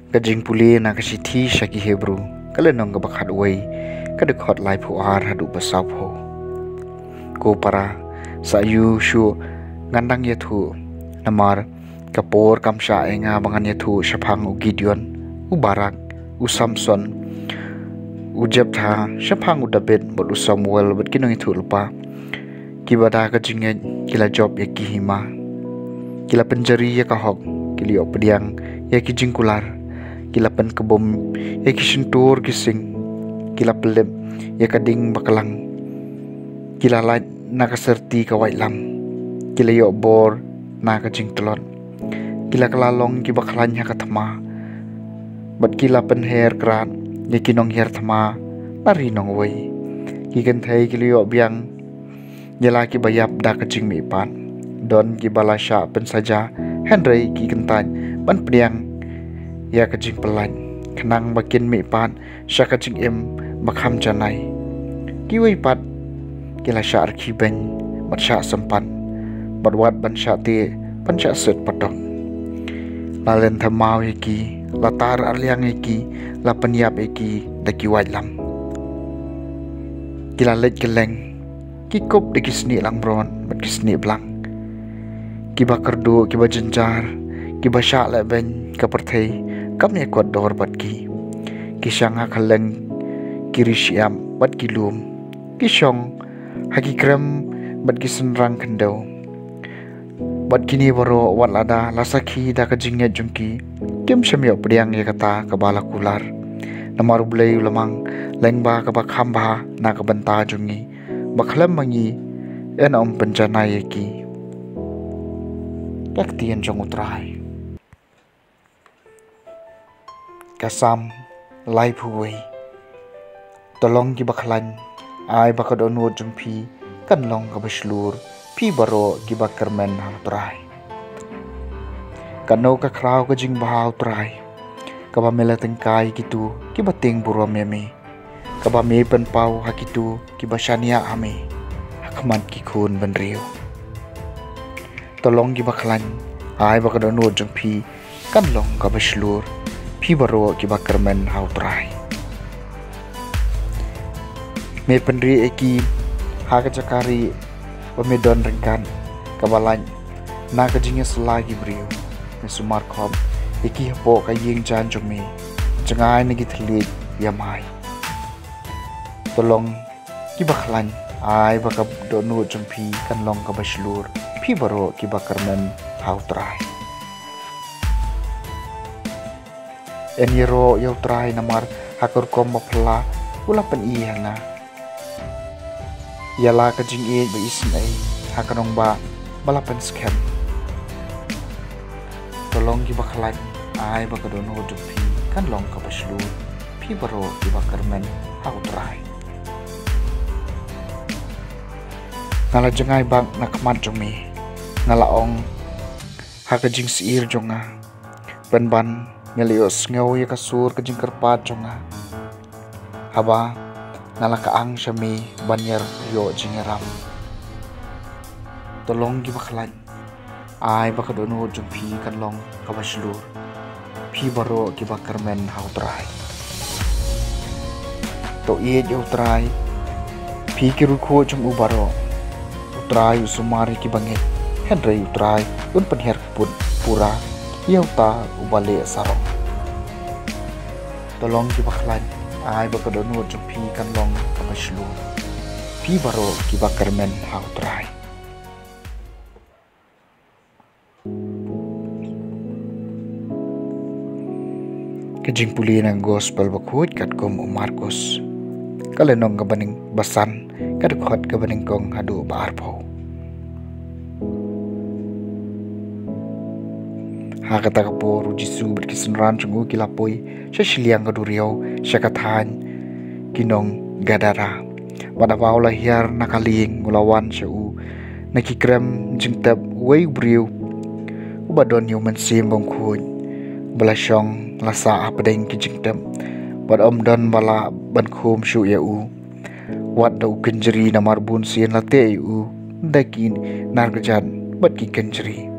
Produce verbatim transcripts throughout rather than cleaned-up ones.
Ka jingpule na ka shithi sha ki Hebru, ka lynnong kaba khatwei, ka dkhot laiphew ar haduh ba sawphew. Ko para, sa ïoh shuh ngan dang ïathuh, namar ka por kam shah ïa nga ba ngan ïathuh shaphang u Gideon, u Barak, u Samson, u Jephtha, shaphang u David bad u Samuel bad ki nongïathuhlypa. Kiba da ka jingngeit ki la jop ïa ki hima. Ki la pynjari ïa ka hok, ki la ïoh pdiang ïa ki jingkular, ki la pynkbum ïa ki shyntur ki sing, ki la pynlip ïa ka ding baklang, ki la lait na ka syrti ka waitlam, ki la ïoh bor na ka jingtlot. Ki la kylla long kiba khlaiñ ha ka thma, bad ki la pynher krad ïa ki nonghiar thma na ri nongwei. Ki kynthei ki la ïoh biang ïa la kiba ïap da ka jingmihpat. Don kiba la shah pynsaja, hynrei ki kyntait ban pdiang ïa ka jingpyllait, khnang ba kin mihpat sha ka jingim ba kham janai. Kiwei pat ki la shah rkhie beiñ bad shah sympat, bad wat ban shah teh ban shah set patok. La lynthem maw ïa ki, la tar arliang ïa ki, la pynïap ïa ki da ki waitlam. Ki la leit kylleng, ki kup da ki snieh langbrot bad ki snieh blang. Kiba kyrduh, kiba jynjar, kiba shah leh beiñ ka pyrthei, kam ïakot dor bad ki. Ki shang ha kylleng ki ri shyiap bad ki lum. Ki shong ha ki krem bad ki synrang khyndew. Bad kine baroh wat lada la sakhi da ka jingngeit jong ki, kim shym ïoh pdiang ïa kata kaba la kular. Namar U Blei u la mang lyngba kaba kham bha na ka bynta jong ngi, ba khlem ma ngi yn ym pynjanai ïa ki. Ka ktien jong U Trai. Ka Salm laiphew wei. To long kiba khlaiñ, ai ba ka dohnud jong phi kan long kaba shlur, phi baroh kiba kyrmen ha U Trai. Kano ka khraw ka jingbha, U Trai, kaba me la tyngkai ïa kito kiba tieng burom ïa me, kaba me pynpaw ha kito kiba shaniah ha me ha khmat ki khun bynriew. To long kiba khlaiñ, ai ba ka dohnud jong phi kan long kaba shlur, phi baroh kiba kyrmen ha U Trai. Me pynrieh ïa ki ha ka jaka rieh ba me don ryngkat, kaba lait na ka jingïasyllai ki briew. Me sumar khop ïa ki hapoh ka ïing jaiñ jong me, jngai na ki thylliej ïamai. To long kiba khlaiñ, ai ba ka dohnud jong phi kan long kaba shlur, phi baroh kiba kyrmen ha U Trai. Yn ïaroh ïa U Trai, namar ha ka rukom baphylla u la pyni ha nga. Ïa la ka jingïeit ba isynei ha ka nongbah ba la pynskhem. To long kiba khlaiñ, ai ba ka dohnud jong phi kan long kaba shlur, phi baroh kiba kyrmen ha U Trai. Nga la jngai bak na khmat jong me, nga la ong ha ka jingsyier jong nga, pynban me la ïohsngew ïa ka sur ka jingkyrpad jong nga, haba nga la kyang sha me ban ïa ïoh jingïaram. To long kiba khlaiñ, ai ba ka dohnud jong phi kan long kaba shlur, phi baroh kiba kyrmen ha U Trai. To ïeit ïa U Trai, phi ki riewkhuid jong u baroh. U Trai u sumar ïa kiba ngeit, hynrei U Trai un pynhiar kput pura ïa uta uba leh sarong. To long kiba khlaiñ, ai ba ka dohnud jong phi kan long kaba shlur. Phi baroh kiba kyrmen ha U Trai. Ka jingpule na ka Gospel bakhuid katkum u Markus. Ka lynnong kaba nyngkong, basan, ka dkhot kaba nyngkong haduh ba arphew. Ha kata ka por u Jisu bad ki synran jong u ki la poi sha shiliang ka duriaw, sha ka thaiñ ki nong Gadara. Bad haba u la hiar na ka lieng, u la wan sha u na ki krem jingtep uwei u briew uba don ïa u mynsiem bymkhuid, ba la shong la sah hapdeng ki jingtep, bad ym don ba lah ban khum shuh ïa u. Wat da u kynjri, namar bun sien la teh ïa u da ki nar kjat bad ki kynjri.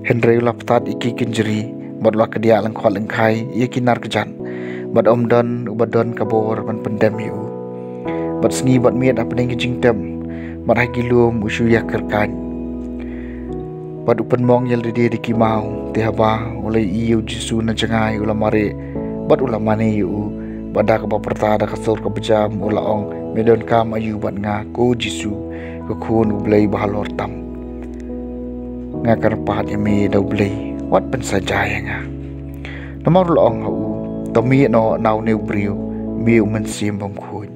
Hynrei u la ptat ïa ki kynjri, bad u la kdiah lyngkhot lyngkhai ïa ki nar kjat, bad ym don uba don ka bor ban pyndem ïa u. Bad sngi bad miet hapdeng ki jingtep, bad ha ki lum u shu ïakyrkhat. Bad u pynmong ïalade da ki maw. Te haba u la ïohi ïa u Jisu na jngai, u la mareh, bad u la mane ïa u, bad da kaba pyrta da ka sur kaba jam u la ong, "Me donkam aïu bad nga, ko Jisu, ko Khun U Blei ba halor tam? Nga kyrpad ïa me da U Blei, wat pynsaja ïa nga." Namar u la ong ha u, "To mih noh na une u briew, me u mynsiem bymkhuid."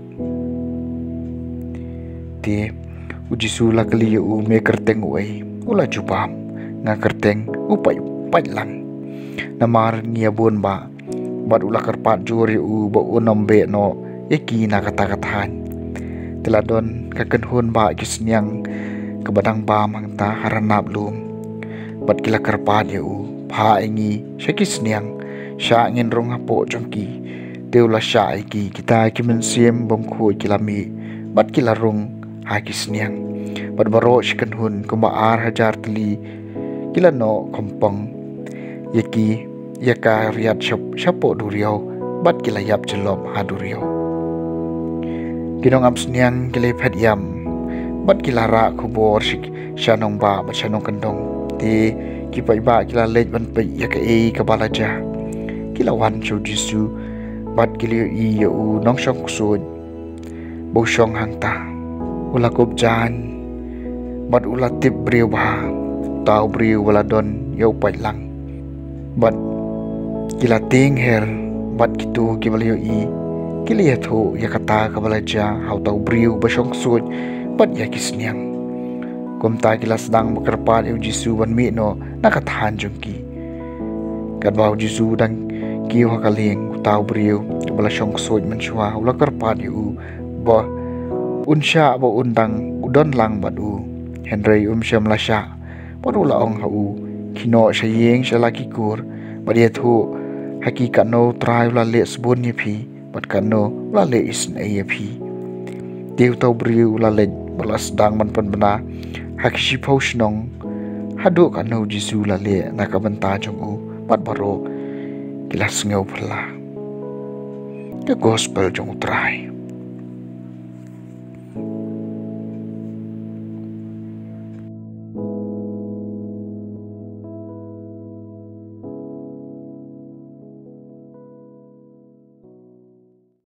Te u Jisu u la kylli ïa u, "Me kyrteng uei?" U la jubab, "Nga kyrteng u Pait, Paitlang, namar ngi ïa bun bah." Bad u la kyrpad jur ïa u ba un ym beh noh ïa ki na kata ka thaiñ. Te la don ka kynhun bah ki sniang kaba dang bam hangta ha ranab lum. Bad ki la kyrpad ïa u, "Phah ïa ngi sha ki sniang, shah ngin rung hapoh jong ki." Te u la shah ïa ki, kita ki mynsiem bymkhuid ki la mih, bad ki la rung ha ki sniang. Bad baroh shi kynhun kumba ar hajar tylli ki la noh kongpong ïa ki, ïa ka riat shap-, shapoh duriaw, bad ki la ïap jyllop ha duriaw. Ki nongap sniang ki la phet ïam, bad ki la rah khubor sha, sha nongbah bad sha nongkyndong. Te ki paidbah ki la leit ban peit ïa kaei kaba la jia. Ki la wan sha u Jisu, bad ki la ïohi ïa u nongshong ksuid ba u shong hangta. U la kup jaiñ, bad u la tip briew bha, uta u briew ba la don ïa u Paitlang. Bad ki la tieng her, bad kito kiba la ïohi ki la ïathuh ïa kata kaba la jia ha uta u briew ba shong ksuid bad ïa ki sniang. Kumta ki la sdang ba kyrpad ïa u Jisu ban mih noh na ka thaiñ jong ki. Katba u Jisu u dang kiew ha ka lieng, uta u briew uba la shong ksuid mynshuwa u la kyrpad ïa u ba un shah ba un dang don lang bad u. Hynrei um shym la shah, bad u la ong ha u, "Khie noh sha ïing sha la ki kur, bad ïathuh ha ki kano u Trai u la leh sbun ïa phi, bad kano u la leh isynei ïa phi." Te uta u briew u la leit bad la sdang ban pynbna ha ki shiphew shnong haduh kano u Jisu u la leh na ka bynta jong u, bad baroh ki la sngewphylla. Ka Gospel jong u Trai.